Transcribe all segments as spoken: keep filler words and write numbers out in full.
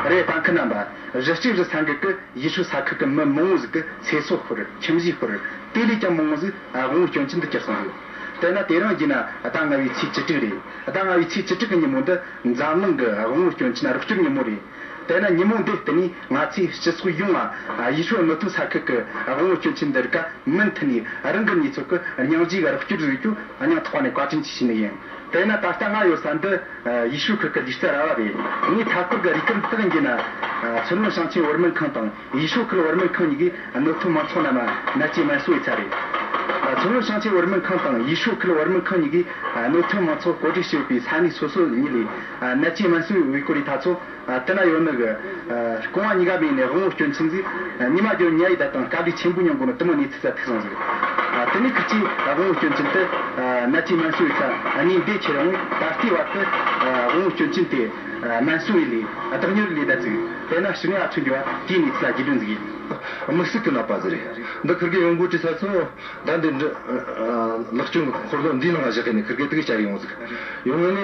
རེད། ལྟ་མཁན་རྣམ་པ། གཞི་གཅིག་རི་ས་འགུལ་གི་ཡེ་ཤུ་ས་ཁུལ་གི་མི་མང་བོ་ཟིག་གི་ཚེ་སྲོག་ཤོར། ཁྱིམ་གཞིས་ཤོར། དེ་ལས་ཀྱང་མང་བོ་ཟིག་དབང་བོའི་སྐྱོན་ཅན་དུ་གྱུར་སོང་ཟིག་དེས་ན་དེ་རིང་བརྒྱུད་ན་ཟླ་ལྔ་བའི་ཚེས་བཅུ་དྲུག་རེད། ཟླ་ལྔ་བའི་ཚེས་བཅུ་དྲུག་གི་ཉིན་མོ་འདི་འཛམ་གླིང་གི་དབང་བོའི་སྐྱོན་ཅན་རོགས་སྐྱོར་ཉིན་མོ་རེད། དེས་ན་ཉིན་མོ་འདི་བརྟེན་ནས་ང་ཚོས་སྤྱི་ཚོགས་ཡོངས་ལ་ཡེ་ཤུ་གནོད་ཐེབས་ས་ཁུལ་གྱི་དབང་བོའི་སྐྱོན་ཅན་འདི་རིགས་ཀ་མུ་མཐུད་ནས་རང་གི་གནས་ཚུལ་གྱི་སྙིང་རྗེ་གི་རོགས་སྐྱོར་བཟོ་རྒྱུ་སྙིང་ཐག་པ་ནས་བཀའ་དྲིན་ཆེ་ཞུ་ནི་ཡིན། དེས་ན་ད་ལྟ་ང་ཡོད་ས་འདི་ཡེ་ཤུ་ཁུལ་གྱི་ལུས་རྩལ་ར་བ་རེད། ངས་མཐའ་འཁོར་གྱི་རུས་ཀར་བརྟག་ཡིན་ན། མཚོ་སྔོན་ཞིང་ཆེན་བོད་སྨན་ཁང་དང་ཡེ་ཤུ་ཁུལ་བོད་སྨན་ཁང་གཉིས་ཀྱིས་གནོད་ཐེབས་མང་ཚོགས་རྣམས་ནད་ཀྱིས་སྨན་གསོ་ཡས་ཚར་རེད། མཚོ་སྔོན་ཞིང་ཆེན་བོད་སྨན་ཁང་དང་ཡེ་ཤུ་ཁུལ་བོད་སྨན་ཁང་གཉིས་ཀྱིས་གནོད་ཐེབས་མང་ཚོགས་བཀོད་སྒྲིག་བྱས་ཡོད་པའི་ས་གནས་སོ་སོ་གཉིས་ལས་ནད་ཀྱིས་སྨན་གསོ་ཡས་སྐོར་རིགས་ད་ཚོ། ཨ། དེ་ན་ཡོད་ནི་གི། ཨ། རྐང་བ་གཉིས་ཀ་མེད་ནས་དབང་བོ་སྐྱོན་ཅན་ཟིག་ཨ། ཉི་མ་རྒྱུན་ཉལ་ཡི་ད་དང་དཀའ་ལས་ཆེན་པོ་མྱོང་དགོས་ནི་དེ་མོ་གནས་ཚུལ་ས་ཐུག་སོང་ཟིག་ཨ། དེ་ནས་ཁིར་གིས་དབང་བོ་སྐྱོན་ཅན་དེ། ཨ། ནད་ཀྱིས་སྨན་གསོ་ཡི་ས་གནས་འདི་ཁྱེར་ཡོང་ད་ལྟའི་བར་དུ། ཨ། དབང་བོ་སྐྱོན་ཅན་དེ། ཨ། སྨན་གསོ་ཡི་ལས་བདག་གཉེར་ལས་ད་ཟིག་དེ་ན་ཞུ་ནས་ཨ་ཚོ་འགྱོ་བ་དེའི་གནས་ཚུལ་ལ་རྒྱུས་ལོན་ཟིག་དམིགས་བསལ་གྱི་ནད་པ་ཟིག་རེད། འདི་ཁིར་གི་ཡོང་སྒོ་བྲིས་ས་ཚོ། ད་འདི་འདྲི། ཨ། ལེགས་བཅོས་འཁོར་ལོ་འདིའི་ནང་ལ་བཞག་གི་ནས་ཁིར་གི་དེ་གི་བཅར་ཡོང་ཟིག་ཡོང་ནས་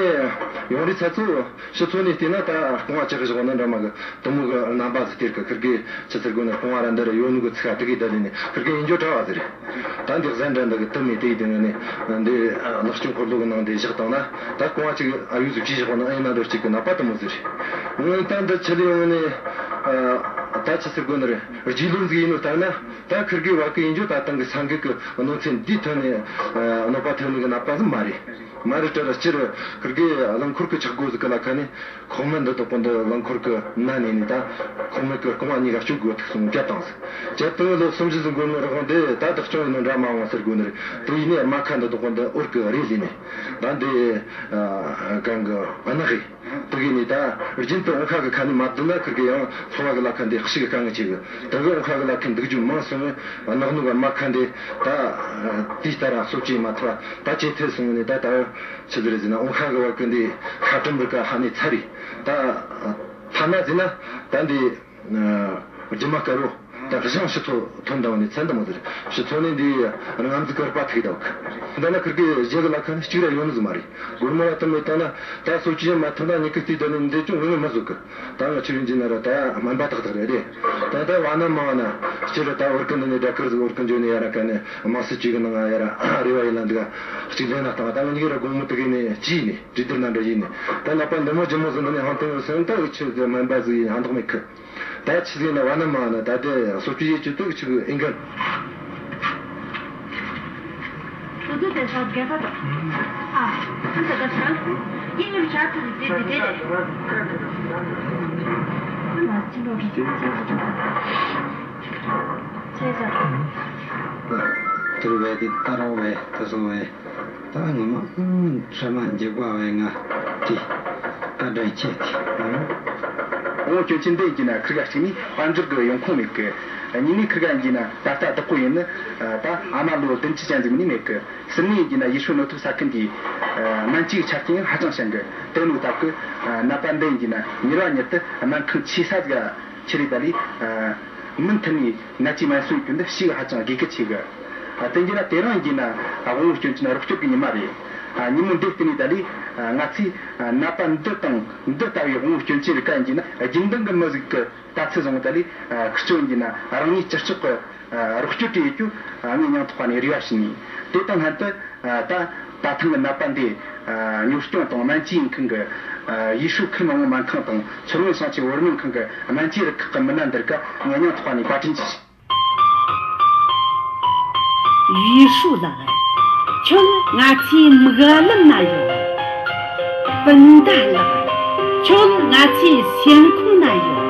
ཡོང་རིས་ས་ཚོ། ཕྱི་ཚོ་ནས་བལྟས་ན་ད་རྐང་བ་ཅག་བཞག་ན་འདྲ་མ་གི་དུ་མོ་གི་རྣམ་པ་ཟིག་སྟེར་གི་ཁིར་གི་ཆི་ཟེར་དགོས་ན་རྐང་བ་ར་འདི་ར་ཡོད་ནོ་གི་ཚིག་ག་དེ་གི་བསྡད་ལས་ནས་ཁིར་གི་ཡིན་རྒྱུ་གྲྭ་བ་ཟིག་རེད། ད་འདི་གཟན་འདྲ་འདི་གི་དུ་མེད་དེ་ཡི་དེ་ནས་འདི་ལེགས་བཅོས་འཁོར་ལོ་གི་ནང་འདི་བཞག་བཏང་ན་ད་རྐང་བ་ཅིག་ཨ་ཡུ་ཟིག་ཅིག་བཞག་ན་ཨེ་ན་འདོར་ཅིག་གི་ནད་པ་དུ་མོ་ཟིག་རེད། ངས་ད་འདི་ཆི་ལས་ཡོང་ནས་ད་ཆི་ཟེར་དགོས་ནི་རེད། རྗེས་ལོ་ཟིག་ཡིན་ནོ་ལྟར་ན་ད་ཁིར་གི་བ་གི་ཡིན་རྒྱུ་ད་ཐང་གི་སང་གི་གི་གནོད་འཚེ་འདིའི་ཐོན་ནས་གནོད་པ་ཐོན་ནི་གི་ནད་པ་ཟིག་མ་རེད། མ་རེད་དྲ་ར་སྤྱིར་ཁིར་གི་རླངས་འཁོར་གི་ཆག་སྒོ་ཟིག་གི་ལ་ཁ་ནས་ཁོག་མེད་འདི་དག་པོ་འདི་རླངས་འཁོར་གི་ན་ནས་ནས་ད་ཁོག་མེད་གི་རྐང་བ་གཉིས་ཀ་གཅོད་དགོས་ཐུག་སོང་བརྒྱབ་བཏང་ཟིག་བརྒྱབ་བཏང་ལོ་གསུམ་བཞི་ཟིག་འགོར་ནོ་རང་འདི་ད་བདག་སྐྱོང་ཡིན་ནོ་འདྲ་མ་འོང་ཟེར་དགོས་ནི་རེད། དེ་ཡིན་ནས་རྨ་ཁ་འདི་དག་པོ་འདི་འོར་གི་རེད་ཟིན་ནས་ད་འདི་གང་གི་གནག་རེད། དེ་གི་ནས་ད་རྒྱུན་དུ་འོང་ཁ་གི་ཁ་ནས་མ་བསྡད་ན་ཁིར་གི་ཡང་འཚོ་བ་གི་ལ་ཁ་འདི་ཤི་གི་དཀའ་ངལ་ཆེ་གི་དེ་གི་འོང་ཁ་གི་ལ་ཁ་འདུག་རྒྱུ་མང་སོང་བས་གནག་ནུ་གི་རྨ་ཁ་འདི་ད་དེའི་ལྟར་གསོ་བཅོས་མ་ཐུབ་ད་ཇེ་ཐལ་སོང་ནས་ད་ད་ཆི་ཟེར་ཟེར་ན་འོང་ཁ་གི་བར་གི་འདི་ཁ་གྲུམ་རི་ཀ་ཧ་ནས་ཚར་རེད། ད་ཐ་ན་ཟེར་ན་ད་འདི་རྒྱུ་མ་དཀར་བོ་ད་གཞང་ཕྱི་ཐོ་ཐོན་དང་ནས་ཚན་དུ་མོ་ཟེར་ཕྱི་ཐོ་ནས་འདི་རྔམ་འཛི་དཀར་པ་ཐིག་དག་འདི་ན་ཁིར་གི་རྗེ་གི་ལ་ཁ་ནས་གཅིག་ར་ཡོང་ནི་ཟིག་མ་རེད། སྒོར་མོ་ལ་དུ་མེད་ད་ན་ད་གསོ་བཅོས་མ་ཐུབ་ན་ཉི་གི་ལྟས་ད་ནས་འདི་ཅུང་ངོ་མ་བཟོ་གི་ད་ང་ཆུ་རིན་གྱི་ན་ར་ད་སྨན་པ་ཏག་ཏག་རེད་རེད། ད་ད་བ་ན་མ་བ་ན་སྤྱིར་ད་འོར་ཀི་འདི་ནས་ད་ཁིར་ཟིག་འོར་ཀི་འཇོ་ནས་ཡ་ར་ཀ་ནས་དམངས་སྲིད་ཅིག་གི་ནང་ང་ཡ་ར་རེ་བ་ཡིན་ན་འདི་ག་གཅིག་ལེན་ན་བཏང་ད་ང་གཉིས་ཀ་ར་དགོང་མོ་དུ་གི་ནས་ཅི་ཡིན་ནས་གྲོས་བསྡུར་ན་འདྲ་ཡིན་ནས་ད་ནག་པ་འདི་མོ་ཇི་མོ་ཟིག་འདི་ནས་ཧང་ཏང་ཡོད་སེམས་ད་འུ་ཆུ་ཟིག་སྨན་པ་ཟིག་ཡིན་ཧང་ཐོག་མེད་ཁི། ད་ཆི་ཟིག་ན་བ་ན་མ་ན་ད་དེ་སོ་ཆུ་ཡེ་ཆུ་ཏུ་ཆུ་ཨིན་གན། ཁོ་ཚོ་དེ་ས་རྒྱལ་པ་དང་། ཨ། ཁོ་ཚོ་ག་ས། ཡིན་ཡིན་བྱ་ཐུབ་དེ་དེ་དེ་རེད། ཁོ་ན་ཅི་ལོ་རེད་ཅི་ཅི་ཅི་ཅི། ཆེ་ས། དུར་བས་དེ་ད་རུང་བས་ད་སོང་བས། ད་ངོ་མ་ཕྲ་མ་འཇིགས་པ་བས་ང་དེ་ཨ་དྲན་ཆེ་དེ། འོ་སྐྱོན་ཅན་འདི་ཡིན་གྱི་ན་ཁིར་ག་གཅིག་ནི་དཔལ་འབྱོར་གྱི་ཡོང་ཁུངས་མེད་གི། གཉིས་ནི་ཁིར་ག་ཡིན་གྱི་ན་ད་ལྟ་བདག་པོ་ཡིན་ནི་ད་ཨ་མ་ལོ་བདུན་ཅུ་ཅན་ཟིག་མིན་ནི་མེད་གི། གསུམ་ནི་ཡིན་གྱི་ན་ཡེ་ཤུ་གནོད་ཐེབས་ས་ཁུལ་འདིའི་སྨན་བཅོས་ཆ་རྐྱེན་ཧ་ཅང་ཞན་གི། དེ་ནོ་སྟབས་གི་ནད་པ་འདི་ཡིན་གྱི་ན་མྱུར་བ་མྱུར་དུ་སྨན་ཁང་ཆེ་ས་ཟིག་ཁྱེར་རེ་ད་ལས། མུ་མཐུད་ནས་ནད་ཀྱི་སྨན་གསོ་རྒྱུ་འདི་ཞིག་ཧ་ཅང་དགོས་གལ་ཆེ་གི། དེ་འདྲ་ན་དེ་རིང་ཡིན་ན་དབང་བོ་སྐྱོན་ཅན་རོགས་སྐྱོར་གྱི་ཉི་མ་རེད། ཉིན་མོ་འདི་བརྟེན་ནས་ད་ལས་ང་ཚོས་ནད་པ་འདི་དང་འདི་ལྟ་བུའི་དབང་བོ་སྐྱོན་ཅན་རིགས་ཀ་ཡིན་ན་རྒྱུན་ལྡན་གྱི་མི་ཟིག་གི་ལྟ་ཚུལ་བཟུང་ད་ལས་ཁུར་ཆོ་ཡིན་ན་རང་ཉིད་སྤྱི་ཚོགས་ཀྱི་རོགས་སྐྱོར་བྱེད་རྒྱུ་ངས་སྙིང་ཐག་པ་ནས་རེ་བ་ཞུ་ནས་དེ་དང་ལྷན་དུ། ད་ད་ཐེངས་ཀྱི་ནད་པ་འདི་གཉོར་སྐྱོང་དང་སྨན་བཅོས་ཡིན་མཁན་གྱི་ཡེ་ཤུ་ཁུལ་མི་དབང་སྨན་ཁང་དང་མཚོ་སྔོན་ཞིང་ཆེན་བོད་སྨན་ཁང་གི་སྨན་བཅོས་རུ་ཁག་གི་མི་སྣ་འདི་རིགས་ངས་སྙིང་ཐག་པ་ནས་བཀའ་དྲིན་ཆེ་ཞུ། ཡེ་ཤུ་ལགས། ཁྱོད་ང་ཚོའི་མིག་ལམ་ན་ཡོད། སྤུན་ཟླ་ལགས། ཁྱོད་ང་ཚོའི་སེམས་ཁོང་ན་ཡོད།